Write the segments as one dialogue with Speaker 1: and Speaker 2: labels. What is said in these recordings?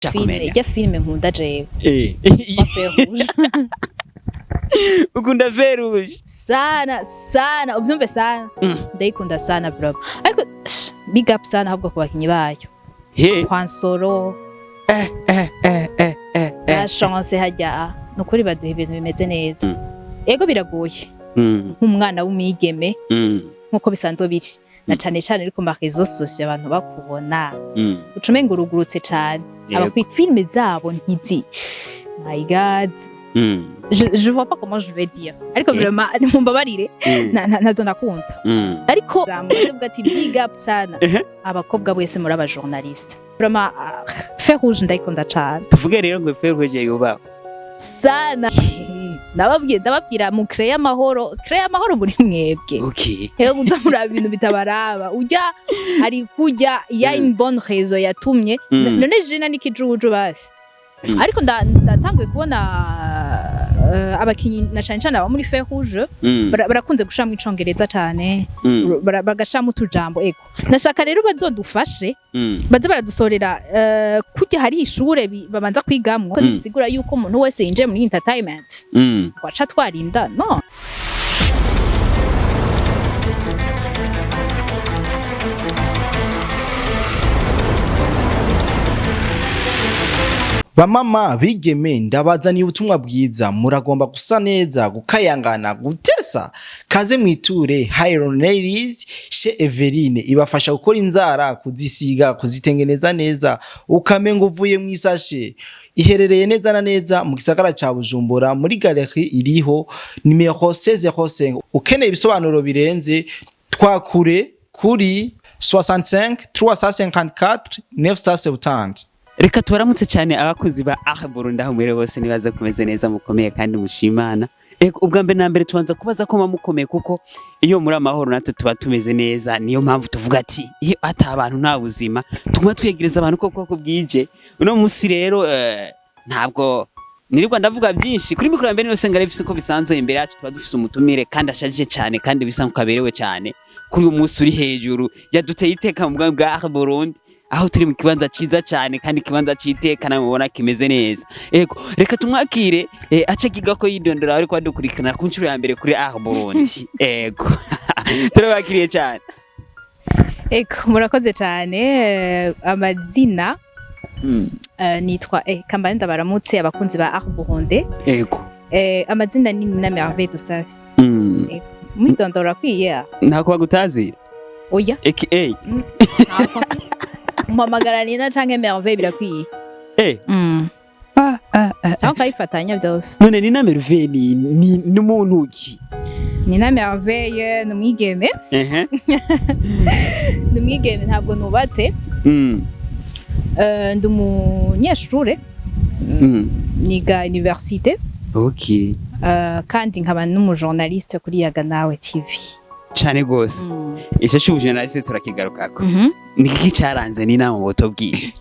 Speaker 1: Filme
Speaker 2: Kumenya.
Speaker 1: Ijya filme nkunda jewe kwa Feu Rouge.
Speaker 2: Ukunda Feu Rouge?
Speaker 1: Sana sana, uvyumve sana. Ndayikunda sana bro, ariko big up sana ahubwo ku bakinyi bayo.
Speaker 2: He.
Speaker 1: Kwa Nsoro na Chance hajya, nukuri baduha ibintu bimeze neza. Ego, biragoye nk'umwana w'umwigeme, nkuko bisanzwe biri na cane cane ariko ma réseaux sociaux abantu bakubona, ucumenga urugurutse cane. Abakwi filme zabo ntizi, my God, je vois pas comment je vais dire, ariko vraiment mumbabarire, nazo nakunda, ariko ndavuga ati big up sana. Abakobwa bwese muri aba journaliste, vraiment, Feu Rouge ndayikunda cane.
Speaker 2: Tuvuge rero ngo Feu Rouge yubahwe.
Speaker 1: Sana, ndababwiye, ndababwira mu créer amahoro, créer amahoro muri mwebwe. Hewe kuza muraba ibintu bitabaraba, ujya ari kujya ya une bonne raison yatumye. None jina n'ikijuju basi. Ariko ndatanguye kubona abakinyi na cane cane aba muri Feu Rouge barakunze gushiramo icongereza cane, bagashiramo utujambo. Ego, nashaka rero bazodufashe, baze baradusorera kurya hari ishure babanza kwigamwo. Bisigura yuko umuntu wese yinjiye muri entertainment waca twarinda no.
Speaker 3: Bamama bigeme, ndabazaniye ubutumwa bwiza. Muragomba gusa neza, gukayangana, gutesa? Kaze mwiture Hiron Ladies chez Everine, ibafasha gukora inzara, kuzisiga, kuzitengeneza neza, ukamenga uvuye mu isashe. Iherereye neza na neza mu gisagara ca Bujumbura, muri galerie iriho nimero 1605. Ukeneye ibisobanuro birenze, twakure kuri 65 354 970.
Speaker 2: Reka tubaramutse cyane abakunzi ba Ah Burundi aho mwere bose, nibaza kumeze neza, mukomeye kandi mushimana. Ego, ubwa mbere na mbere tubanza kubaza ko muba mukomeye, kuko iyo muri amahoro natwe tuba tumeze neza. Niyo mpamvu tuvuga ati iyo ata abantu nta buzima, tuguma twegereza abantu ko bwoko bwije. Uno munsi rero ntabwo nirirwa ndavuga byinshi kuri mikoro ya mbere yose ngare uko bisanzwe. Imbere yacu tuba dufise umutumire kandi ashajije cyane kandi bisa nkuko aberewe cyane kuri uyu munsi uri hejuru, yaduteye iteka mu bwami bwa Ah Burundi, aho turi mu kibanza ciza cyane kandi ikibanza c'iteka namwe mubona kimeze neza. Ego, reka tumwakire, ace giga ko yidondora ariko adukurikirana ku nshuro ya mbere kuri Ah Burundi. Ego, turabakiriye cyane.
Speaker 1: Ego, murakoze cyane. Amazina nitwa kambani, ndabaramutse abakunzi ba Art Burundi. Amazina ni Nina Merveille Dusabe. Mwidondora akwiye.
Speaker 2: Ntako bagutazira?
Speaker 1: Oya.
Speaker 2: Aka?
Speaker 1: Ntako mfise. Mpamagara Nina canke Merveille, birakwiye.
Speaker 2: Ah, ah, ah.
Speaker 1: Cyangwa ukabifatanya byose.
Speaker 2: None Nina Merveille ni muntu ki?
Speaker 1: Nina Merveille ni umwigeme. Ni umwigeme, ntabwo nubatse. Ndi umunyeshure, niga université. Kandi nkaba n'umujournaliste kuri Yaga Nawe TV.
Speaker 2: Cane gose. Ico c'ubujournaliste turakigarukako. Ni iki caranze Nina mu buto bwiwe?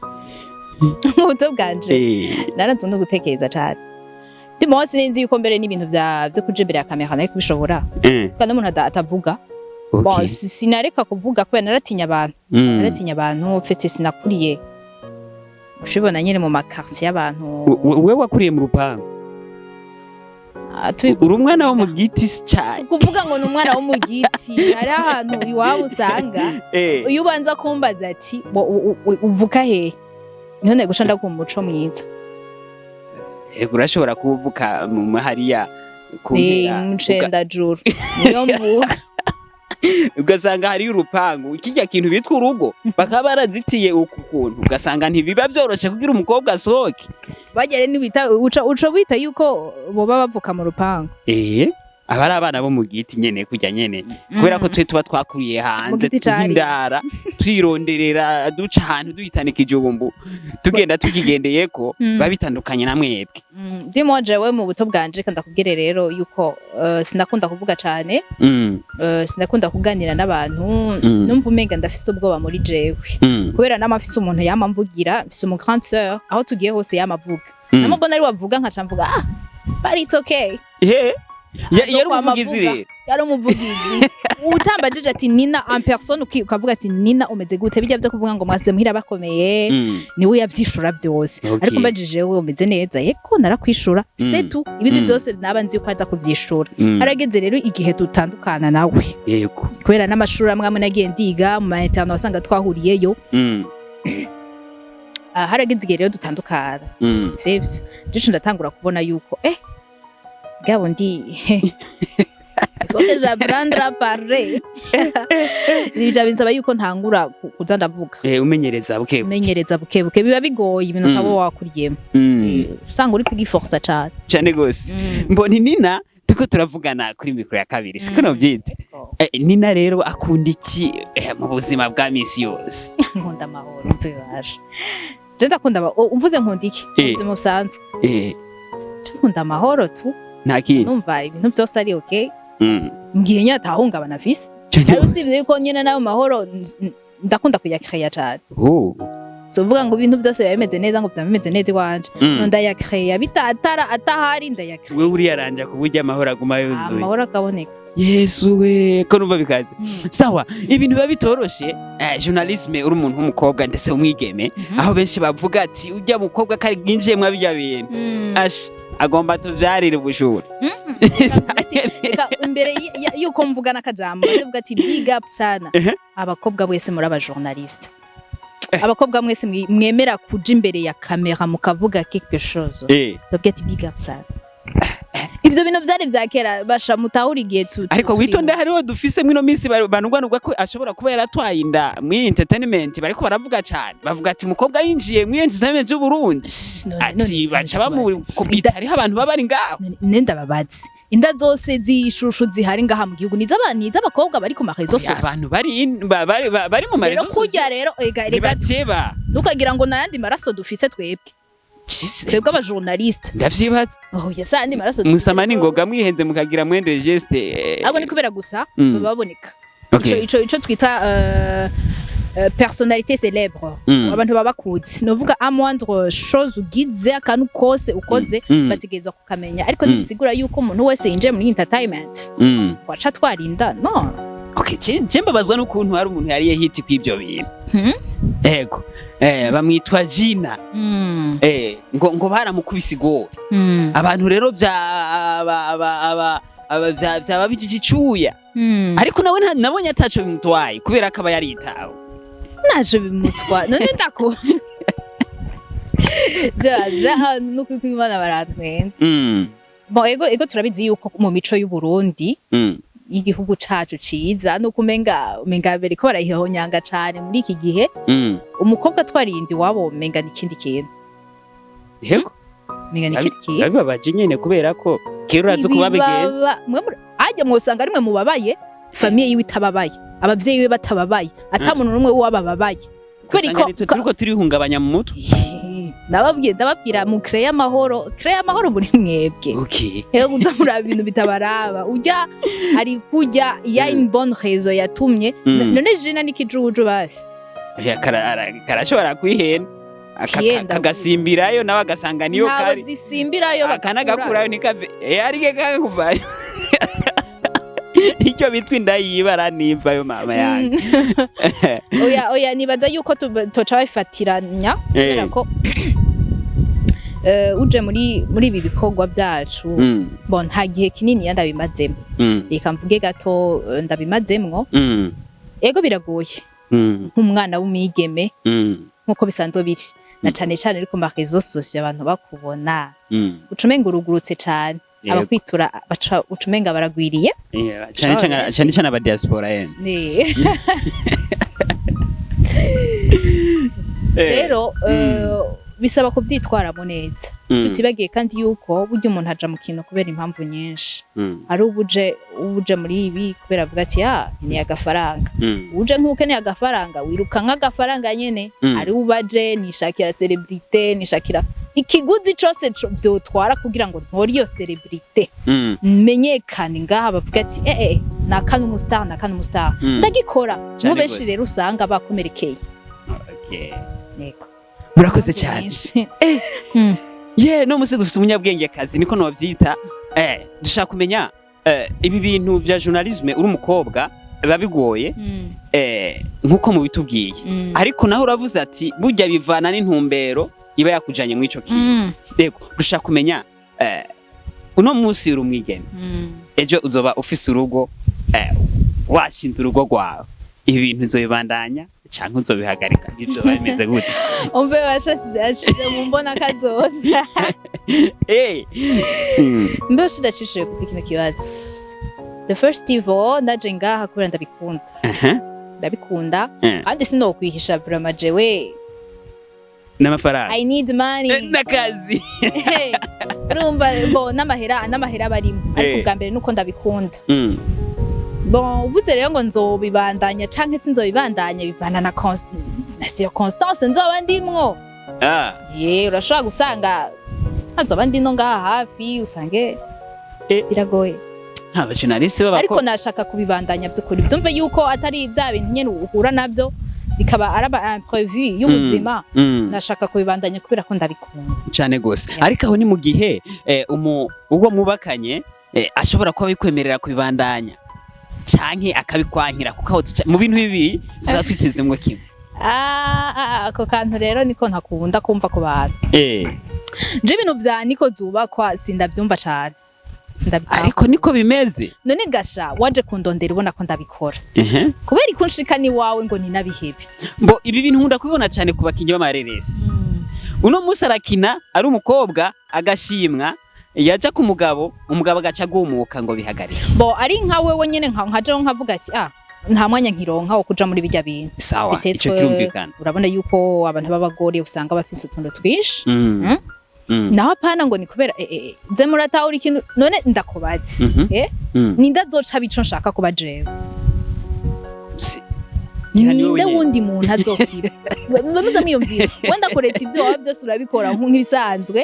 Speaker 1: Mu buto bwanje, naranze no gutekereza cane. Ndi munsi ninzi yuko mbere n'ibintu vya byo kuja imbere ya kamera nari kubishobora, kandi umuntu atavuga. Bon, sinareka kuvuga kubera naratinya abantu. Naratinya abantu mfite, sinakuriye ushibona nyene mu makartier y'abantu.
Speaker 2: Wewe wakuriye mu rupangu?
Speaker 1: Ah, tubivuze
Speaker 2: Uri umwana wo mu
Speaker 1: kuvuga.
Speaker 2: giti
Speaker 1: Si
Speaker 2: cyane?
Speaker 1: ukuvuga ngo ni umwana wo mu giti. Hari ahantu iwabo usanga iyo ubanza kumbaza ati uvuka hehe, niho nari guca ndaguha umuco mwiza.
Speaker 2: Erega urashobora kuvuka mu hariya ku mpera,
Speaker 1: Mucendajuru niyo mvuka.
Speaker 2: Ugasanga hariyo urupangu, kirya kintu bitwa urugo bakaba barazitiye uku kuntu, ugasanga ntibiba byoroshe kugira umukobwa asohoke.
Speaker 1: Bagere niwita uca wita yuko boba bavuka mu rupangu.
Speaker 2: Aba ari abana bo mu giti nyene, kurya nyene, kubera ko twe tuba twakuriye hanze
Speaker 1: giti cari.
Speaker 2: nk'indara, twironderera, duca ahantu duhitana ikijumbu, tugenda tukigendeyeko. Biba bitandukanye na mwebwe.
Speaker 1: Ndimo jewe mu buto bwanje, kandi ndakubwire rero yuko sinakunda kuvuga cane. Sinakunda kuganira n'abantu. Numva umenga ndafise ubwoba muri jewe, kubera nama mfise umuntu yama mvugira, mfise umu grande sœur, aho tugiye hose yama avuga. Nama mbona ari wavuga nkaca mvuga: "Ah, but it's okay."
Speaker 2: He, yari
Speaker 1: Azokwama
Speaker 2: umuvugizi
Speaker 1: avuga.
Speaker 2: rero.
Speaker 1: Yari umuvugizi. Utambajije ati Nina en personne, ukavuga ati: "Nina, umeze gute?" Bijya byo kuvuga ngo mwasize muhira bakomeye, niwe yavyishura vyose. Ariko mbajije: "Wowe umeze neza?" Yego, narakwishura, c'est tout. Ibindi byose naba nzi yuko aza kuvyishura. Harageze rero igihe dutandukana nawe, kubera n'amashuri amwe amwe nagiye ndiga mu ma internat, wasanga twahuriyeyo. Ah, harageze igihe rero dutandukana, sivyo? Ndico ndatangura kubona yuko gabo ndi il faut que j'apprendre à parler. Ibyo bisaba yuko ntangura kuza ndavuga.
Speaker 2: Umenyereza buke.
Speaker 1: Umenyereza buke buke. Biba bigoye ibintu ukaba wakuriyemo. Usanga uri kugiforsa cane.
Speaker 2: Cyane gose. Mbona Nina tuko turavugana kuri mikoro ya kabiri, siko nobyita? Nina rero akunda iki mu buzima bwa misi yose?
Speaker 1: Nkunda amahoro. Mve baje, je ndakunda umvuze nkunda iki mu buzima busanzwe? Je nkunda amahoro tu.
Speaker 2: Nta kindi?
Speaker 1: Numva ibintu byose ari okay, mbwiye nyine atahungabana afise.
Speaker 2: Cyane
Speaker 1: Ariko
Speaker 2: gose.
Speaker 1: usibye yuko nyine nayo mahoro ndakunda kuyakereya cane. So uvuga ngo ibintu byose biba bimeze neza, ngo byaba bimeze neza iwanje, no ndayakereya bitatara atahari, ndayakereya.
Speaker 2: Wewe uriyaranja ku buryo amahoro aguma yuzuye.
Speaker 1: Amahoro akaboneka.
Speaker 2: Yesu we, ko numva bikaze! Sawa, ibintu biba bitoroshe, journalisme, uri umuntu w'umukobwa ndetse umwigeme, aho benshi bavuga ati: "Ujya mukobwa kari bwinjiye mwa bijya bintu, ash agomba tuvyarire ubujura."
Speaker 1: Reka imbere yuko mvuga n'akajambo, ndavuga ati big up sana abakobwa bwese muri aba journaliste, abakobwa mwese mwemera kuja imbere ya kamera mukavuga quelque chose. Ndabwira ati big up sana. Ivyo bintu vyari vya kera, basha mutahura igihe
Speaker 2: Ariko witonde, hariho dufise mwino minsi banugwanugwa ko ashobora kuba yaratwaye inda muri entertainment. Bariko baravuga cyane, bavuga ati umukobwa yinjiye muri entertainment y'u Burundi, ati baca bamukubita. Hariho abantu baba bari ngaho.
Speaker 1: Nenda babazi inda zose z'ishushu zihari ngaha mu gihugu ni iz'abakobwa bari ku ma réseaux sociaux.
Speaker 2: Abantu bari bari mu
Speaker 1: Rero
Speaker 2: ma réseaux.
Speaker 1: Kurya rero ega rega,
Speaker 2: ntibateba.
Speaker 1: Ntukagira ngo nayandi maraso dufise twebwe, twebwe aba journaliste.
Speaker 2: Ndavyibaza.
Speaker 1: Oh, yasa andi maraso dufise.
Speaker 2: Musama n'ingoga mwihenze mukagira mwende geste.
Speaker 1: Ahubwo ni kubera gusa baba baboneka. Ico twita personnalité célèbre, abantu baba bakuzi, novuga à moindre chose ugize, akantu kose ukoze, bategerezwa kukamenya. Ariko ntibisigura yuko umuntu wese yinjiye muri entertainment waca twarinda, no.
Speaker 2: Okay, je mbabazwa n'ukuntu hari umuntu yariye hit kw'ibyo bintu. Ego. Bamwitwa Gina. Ngo baramukubise igori. Abantu rero bya aba aba aba aba bya byaba bikicuya. Ariko nawe nabonye ataco bimutwaye kubera ko aba yaritawe.
Speaker 1: Naje bimutwa none ndako ja ahantu n'ukuri kw'Imana barantwenza. Bon, ego turabizi yuko mu mico y'u Burundi, y'igihugu cacu ciza, nuko umenga bariko barayihonyanga cane muri iki gihe. Umukobwa atwariye iwabo, umenga ni ikindi kintu. Umenga ni ikindi kintu.
Speaker 2: Bibabaje nyene kubera ko kera urazi uko babigenza.
Speaker 1: Ajya mwosanga rimwe mubabaye, famille yiwe itababaye, abavyeyi biwe batababaye, ata muntu n'umwe w'abababaye kubera
Speaker 2: Ugasanga nitwe turiko turihungabanya mu mutwe.
Speaker 1: Ndababwiye, ndababwira mu créer amahoro, créer amahoro muri mwebwe. Rero kuza muraba ibintu bitabaraba, ujya ari kujya ya une bonne raison yatumye. None jina n'ikijuju basi?
Speaker 2: Oya, karashobora kwihenda.
Speaker 1: Kwihenda.
Speaker 2: Kagasimbirayo nawe agasanga niyo
Speaker 1: Ntabwo
Speaker 2: kari.
Speaker 1: zisimbirayo.
Speaker 2: Akanagakurayo nikave arike kakuvayo. Icyo bitwa inda yibara nivayo, mama yanjye.
Speaker 1: Oya oya, nibaza yuko toca babifatiranya kubera ko uje muri ibi bikorwa byacu, bon, nta gihe kinini ya ndabimazemo. Reka mvuge gato, ndabimazemwo. Ego, biragoye nk'umwana w'umwigeme, nk'uko bisanzwe biri, na cane cane ariko ma réseaux sociaux abantu bakubona, ucumenga urugurutse cane. Abakwitura baca ucumenga baragwiriye.
Speaker 2: Yeah, cane cane, cane cane aba diaspora yene.
Speaker 1: Rero bisaba kuvyitwaramo neza. Tutibagiye kandi yuko burya umuntu aja mu kintu kubera impamvu nyinshi. Hari ubuje muri ibi kubera avuga ati: "Ah, nkeneye agafaranga." Uje nk'ukeneye agafaranga, wiruka nk'agafaranga nyene. Hari ubaje nishakira célébrité, nishakira ikiguzi cose vyotwara kugira ngo ntore iyo célébrité, menyekane ngaha, bavuga ati: "Eh eh, nakana umu star, nakana umu star." Ndagikora
Speaker 2: Cane
Speaker 1: niho benshi
Speaker 2: gose.
Speaker 1: rero usanga bakomerekeye. Yego.
Speaker 2: Murakoze cyane.
Speaker 1: Nyinshi.
Speaker 2: Ye, no musi dufise umunyabwengekazi, niko novyita. Dushaka kumenya ibi bintu vya journalisme, uri umukobwa. Biba bigoye, nkuko mubitubwiye, ariko naho uravuze ati burya bivana n'intumbero iba yakujanye muri ico kintu. Yego, dushaka kumenya, uno munsi uri umwigeme, ejo uzoba ufise urugo, washinze urugo rwawe, ibi bintu uzobibandanya canke uzobihagarika? Ibyo bimeze gute?
Speaker 1: Umve, washasize ashize mu mbona kazoza. Mbe ushidacishije kuri kino kibazo, the first of all, ndaje ngaha kubera ndabikunda. Ndabikunda. Kandi sinokwihisha, vraiment, jewe
Speaker 2: N'amafaranga.
Speaker 1: I need money.
Speaker 2: N'akazi.
Speaker 1: Hey, urumva, bo n'amahera barimo, ariko ubwa mbere nuko ndabikunda. Bon, uvuze rero ngo nzobibandanya canke sinzobibandanya, bivana na circonstance nzoba ndimwo. Ye, urashobora gusanga ntazoba ndino ngaha hafi, usange biragoye.
Speaker 2: Aba journaliste
Speaker 1: Ariko
Speaker 2: b'abakobwa.
Speaker 1: nashaka kubibandanya by'ukuri, byumve yuko atari bya bintu nyene uhura navyo bikaba araba imprévu y'ubuzima. Nashaka kubibandanya kubera ko ndabikunda.
Speaker 2: Cyane gose.
Speaker 1: Yeah.
Speaker 2: Ariko aho ni mu gihe uwo mubakanye ashobora kuba bikwemerera kubibandanya canke akabikwankira, kuko aho mu bintu bibiri tuza twitezemwo kimwe.
Speaker 1: Ah, ah, ako kantu rero niko ntakunda kumva ku bantu. Je ibintu vya niko zubakwa sindavyumva cane, sindabitahura.
Speaker 2: Ariko niko bimeze.
Speaker 1: None gasha waje kundondera ubona ko ndabikora, kubera ikunshika ni wawe ngo ninabihebe?
Speaker 2: Mbo ibi bintu nkunda kubibona cyane ku bakinyi b'amareresi. Uno munsi arakina ari umukobwa agashimwa, yaja ku mugabo, umugabo agaca agumuka ngo bihagarike.
Speaker 1: Bo ari nka wewe nyene, nka jewe nkavuga ati: "Ah, nta mwanya nkironka wo kuja muri bijya bintu."
Speaker 2: Sawa, ico
Speaker 1: Bitetswe.
Speaker 2: kirumvikana.
Speaker 1: Urabona yuko abantu b'abagore usanga bafise utuntu twinshi. Naho apana ngo ni kubera ze muratahura ikintu. None ndakubaze, ninde azoca bico nshaka kuba jewe?
Speaker 2: Ngira ni wowe
Speaker 1: Ninde
Speaker 2: nyene.
Speaker 1: wundi muntu azokira? Muze mwiyumvira, wenda kuretse ibyo waba byose urabikora nk'ibisanzwe,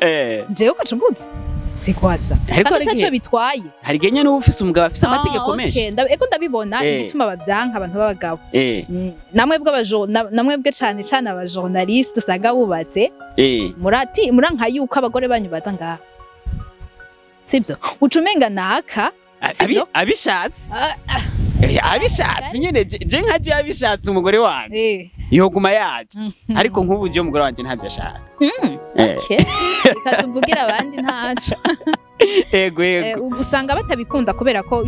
Speaker 1: jewe ukaca mbuze sikwasa
Speaker 2: Ariko
Speaker 1: kandi
Speaker 2: hari
Speaker 1: ataco
Speaker 2: igihe
Speaker 1: bitwaye.
Speaker 2: Hari igihe nyene uba ufise umugabo afise amategeko menshi.
Speaker 1: Ego, ndabibona. Igituma bavyanka abantu b'abagabo, namwebwe cane cane abajournaliste usanga bubatse, murati muranka yuko abagore banyu baza ngaha, sibyo? Uca umenga naka, sibyo?
Speaker 2: Abishatse.
Speaker 1: Ah, ah.
Speaker 2: Abishatse nyene, je nka je abishatse umugore wanje yoguma yaje, ariko nk'ubu je umugore wanje ntabyo ashaka.
Speaker 1: Okay. Reka tuvugire abandi, ntaco.
Speaker 2: Ego, ego.
Speaker 1: Usanga batabikunda kubera ko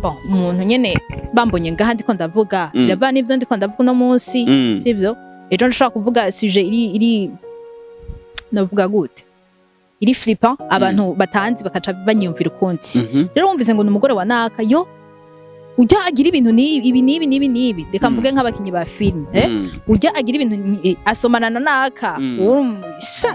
Speaker 1: bon, umuntu nyene bambonye ngaha ndiko ndavuga, birava n'ivyo ndiko ndavuga uno munsi, sivyo? Ejo ndashobora kuvuga sujet iri navuga gute, iri flippant, abantu batanzi bakaca banyiyumvira ukundi. Rero wumvise ngo ni umugore wa naka, yo ujya agira ibintu ni ibi n'ibi n'ibi n'ibi, reka mvuge nk'abakinyi ba filime, ujya agira ibintu asomana na naka.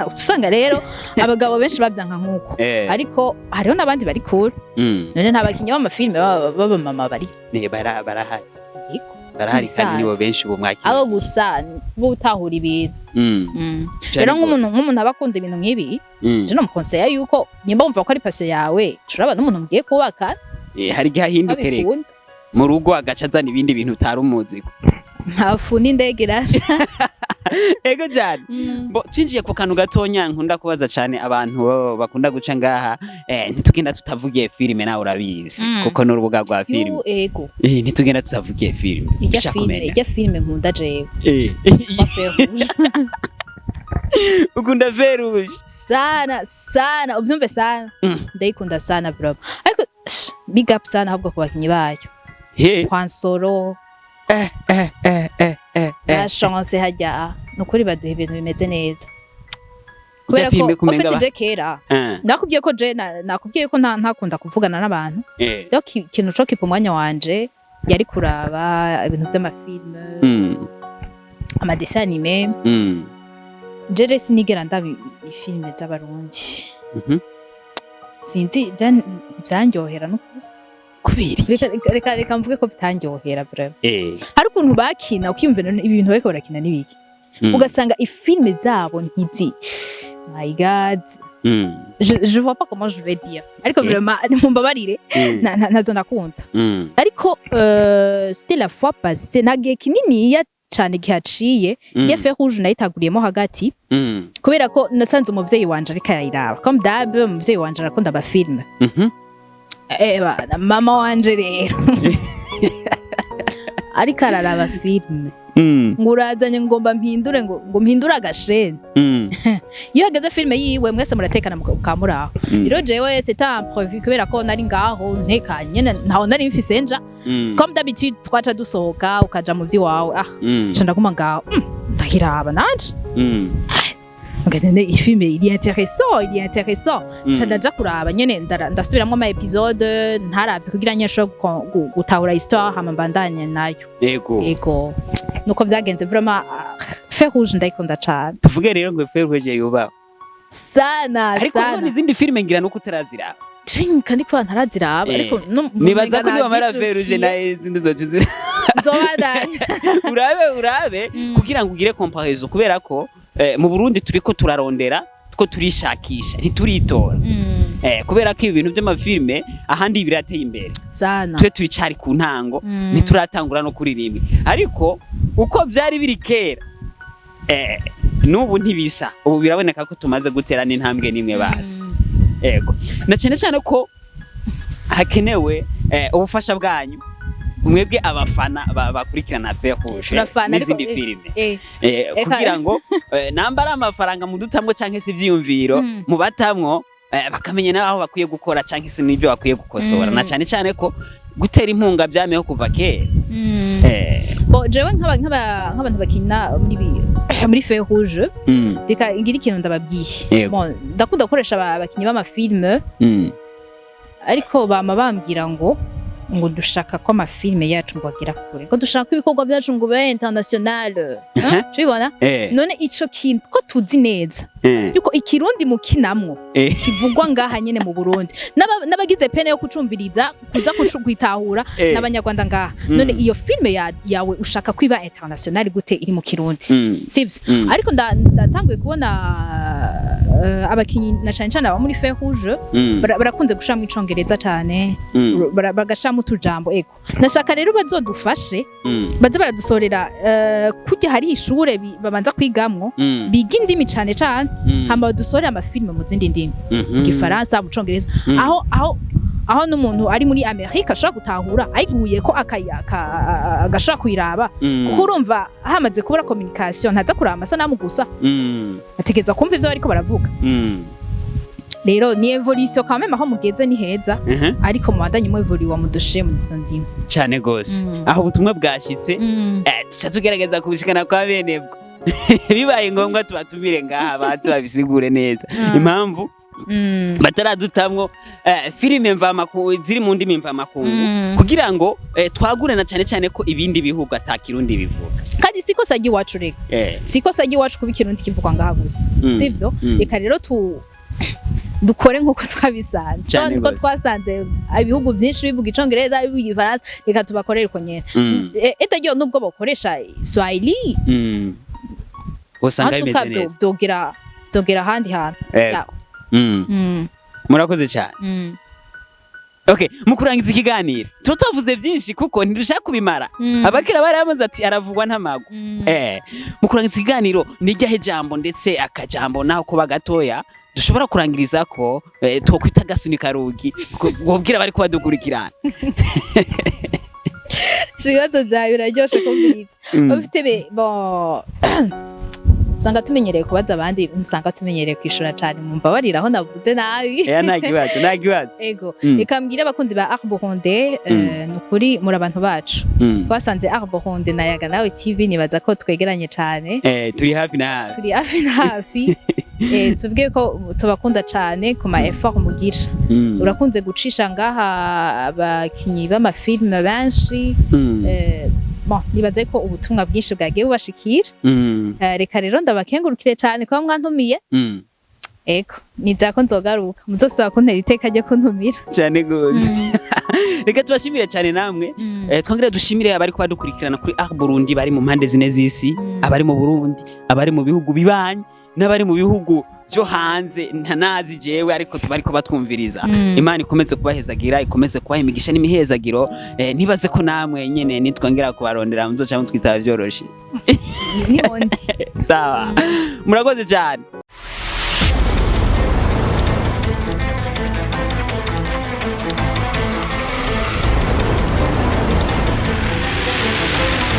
Speaker 1: Usanga rero abagabo benshi babyanka nk'uko, ariko hariho n'abandi bari cool. None nta bakinyi b'amafilime b'abamama bari?
Speaker 2: Ne, barahari.
Speaker 1: Yego.
Speaker 2: Barahari kandi nibo
Speaker 1: Ibisanzwe.
Speaker 2: benshi ubu mwakira.
Speaker 1: Abo gusa bo utahura ibintu.
Speaker 2: Cane
Speaker 1: Rero nk'umuntu
Speaker 2: gose.
Speaker 1: nk'umuntu aba akunda ibintu nk'ibi, je nomukonseya yuko nyimba wumva ko ari passion yawe, turaba n'umuntu mugiye kubaka.
Speaker 2: Hari igihe ahinduka reka
Speaker 1: babikunda.
Speaker 2: Mu rugo agaca azana ibindi bintu utari umuziko.
Speaker 1: Ntafu n'indege irasha.
Speaker 2: Ego cyane. Bo twinjiye ku kantu gatonya nkunda kubaza cyane abantu bakunda guca ngaha, ntitugenda tutavugiye filime, nawe urabizi, kuko n'urubuga rwa filime.
Speaker 1: Yu, ego.
Speaker 2: Ntitugenda tutavugiye filime.
Speaker 1: Ijya
Speaker 2: Dushaka
Speaker 1: filime,
Speaker 2: kumenya.
Speaker 1: ijya filime nkunda jewe, wa Feu Rouge.
Speaker 2: Ukunda Feu Rouge?
Speaker 1: Sana sana, uvyumve sana. Ndayikunda sana bro, ariko big up sana ahubwo ku bakinyi bayo.
Speaker 2: He.
Speaker 1: Kwa Nsoro.
Speaker 2: Eh.
Speaker 1: Ba chance hajya, nukuri baduha ibintu bimeze neza.
Speaker 2: Ujya
Speaker 1: Kubera ko
Speaker 2: filime kumenga
Speaker 1: ofite
Speaker 2: ba
Speaker 1: je kera nakubwiye ko je nakubwiye ko ntakunda kuvugana n'abantu. Rero ikintu co kipa umwanya wanje yari kuraba ibintu vy'amafilme, amadessins animés. Je rero sinigera ndaba ifilme z'Abarundi. Sinzi, je vyanryohera nukuri.
Speaker 2: Kubera iki?
Speaker 1: Reka mvuge ko bitandyohera vraiment. Hari ukuntu bakina ukiyumvira: "None ibi bintu bariko barakina n'ibiki?" Ugasanga ifilme zabo ntizi, my God, je vois pas comment je vais dire, ariko vraiment mumbabarire, nazo nakunda. Ariko c'était la fois passée, nta gihe kininiya cane gihaciye, mm. Feu Rouge nayitaguriyemo hagati, kubera ko nasanze umuvyeyi wanje ariko arayiraba. Comme d'hab, umuvyeyi wanje arakunda amafilme. Bana, mama wanje rero Ariko araraba filime, ngo urazanye, ngomba mpindure, ngo mpindure agasheni. Iyo hageze filime yiwe, mwese muratekana, mukamuraho. Rero jewe c'était imprévu, kubera ko nari ngaho ntekanye nyene, ntaho nari mfise nja. Comme d'habitude twaca dusohoka, ukaja mu vy'iwawe. Ah, nca ndaguma ngaho, ndahiraba nanje. None iyi filime iri intéressant, iri intéressant. Nca ndaja kuraba nyene, ndasubiramwo ama épisode ntaravye kugira nyene nshobore gutahura histoire, hama mbandanye nayo. Ego, nuko vyagenze vraiment. Ah, Feu Rouge ndayikunda cane.
Speaker 2: Tuvuge rero ngo Feu Rouge yubaho.
Speaker 1: Sana.
Speaker 2: Ariko
Speaker 1: sana.
Speaker 2: none izindi filime ngira nuko utaraziraba.
Speaker 1: Cinka ndiko ntaraziraba. Ariko no
Speaker 2: Nibaza ko niba Feu Rouge nayo izindi zoca uzira.
Speaker 1: Nzobandanya.
Speaker 2: Urabe, urabe, kugira ngo ugire comparaison, kubera ko mu Burundi turiko turarondera, two turishakisha, ntituritora. Kubera ko ibi bintu by'amafilme ahandi birateye imbere.
Speaker 1: Sana.
Speaker 2: Twe turicari ku ntango, ntituratangura no kuririmba, ariko uko vyari biri kera, n'ubu ntibisa. Ubu biraboneka ko tumaze gutera n'intambwe n'imwe basi. Ego, na cyane cyane ko hakenewe ubufasha bwanyu mwebwe abafana bakurikirana Feu Rouge
Speaker 1: Turafana, ariko
Speaker 2: n'izindi filime,
Speaker 1: Eka.
Speaker 2: kugira ngo namba ari amafaranga mudutamwo canke se ivyiyumviro mubatamwo, bakamenya n'aho bakwiye gukora canke se n'ibyo bakwiye gukosora, na cyane cyane ko gutera inkunga vyameho kuva kera.
Speaker 1: Bon, jewe nk'abantu bakina muri Feu Rouge, reka ngira ikintu ndababwiye. Bon, ndakunda gukoresha abakinyi b'amafilme, ariko bama bambwira ngo dushaka ko amafilme yacu ngo agera kure, ngo dushaka ko ibikorwa byacu ngo bibe international. Hein? Tubibona? None ico kintu ko tuzi neza yuko ikirundi mukinamwo kivugwa ngaha nyene mu Burundi, n'abagize peine yo kucumviriza kuza kwitahura n'abanyarwanda ngaha. None iyo filme yawe ushaka kwiba international gute iri mu kirundi? Sivyo? Ariko ndatanguye kubona abakinyi, na cane cane aba muri Feu Rouge, barakunze gushiramwo icongereza cane, bagashiramo utujambo. Ego, nashaka rero bazodufashe, baze baradusorera, kurya hari ishure babanza kwigamwo, biga indimi cane cane, hama badusorere amafilme mu zindi ndimi, igifaransa, mu congereza, aho n'umuntu ari muri Amerika ashobora gutahura ayiguye ko agashobora kuyiraba, kuko urumva hamaze kubura communication, ntaza kuraba amasanamu gusa, ategereza kumva ivyo bariko baravuga. Rero ni évolution quand même, aho mugeze ni heza, ariko mubandanye mu évoluer, mudushe mu izo ndimi.
Speaker 2: Cane gose. Aho ubutumwa bwashitse, tuca tugerageza kubushikana kwa bene bwo. Bibaye ngombwa tubatumire ngaha baze babisigure neza impamvu bataradutamwo filime mvamakungu ziri mu ndimi mvamakungu, kugira ngo twagure, na cane cane ko ibindi bihugu ata kirundi bivuga.
Speaker 1: Kandi siko sajya iwacu reka, siko sajya iwacu kuba ikirundi kivugwa ngaha gusa, sivyo? Reka rero tu dukore nk'uko twabisanze.
Speaker 2: Cane
Speaker 1: Ko
Speaker 2: gose.
Speaker 1: twasanze ibihugu byinshi bivuga icongereza, bivuga igifaransa, reka tubakorere uko nyene. Etagiyo nubwo bakoresha Swahili,
Speaker 2: Usanga
Speaker 1: en tout cas
Speaker 2: bimeze neza.
Speaker 1: vyogera ahandi hantu.
Speaker 2: Ego. Murakoze cyane. Okay, mu kurangiza ikiganiro, tuba twavuze byinshi kuko ntidushaka kubimara. Abakira bari bamaze ati aravugwa ntamago. Mu kurangiza ikiganiro, nijyahe jambo ndetse akajambo naho kuba gatoya dushobora kurangiriza ko twokwita agasunika rugi wobwira bari kubadukurikirana?
Speaker 1: Ibibazo byawe biraryoshe kumviriza. Bafite bon, usanga tumenyereye kubaza abandi, usanga tumenyereye kwishura cyane, mumbabarira aho navuze nabi.
Speaker 2: Nta kibazo, nta kibazo.
Speaker 1: Ego. Reka mbwire abakunzi ba Art Burundais, ni ukuri muri abantu bacu. Twasanze Art Burundais na Yaga Nawe TV, nibaza ko twegeranye cyane.
Speaker 2: Turi hafi na hafi.
Speaker 1: Turi hafi na hafi. Tuvuge ko tubakunda cyane ku ma effort mugira. Urakunze gucisha ngaha abakinyi b'amafilme benshi. Bon, nibaze ko ubutumwa bwinshi bwagiye bubashikira. Reka rero ndabakengurukire cyane kuba mwantumiye. Ego, nizera ko nzogaruka, muzosaba kuntera iteka ryo kuntumira.
Speaker 2: Cyane gose. Reka tubashimire cyane namwe. Twongere dushimire abari kubadukurikirana kuri Art Burundi bari mu mpande zine z'isi, abari mu Burundi, abari mu bihugu bibanyi n'abari mu bihugu byo hanze ntanazi jewe, ariko bariko batwumviriza. Imana ikomeze kubahezagira, ikomeze kubaha imigisha n'imihezagiro. Nibaze ko namwe nyene nitwongera kubarondera muzoca mutwitaba vyoroshe.
Speaker 1: Nihondi.
Speaker 2: Sawa, murakoze cyane.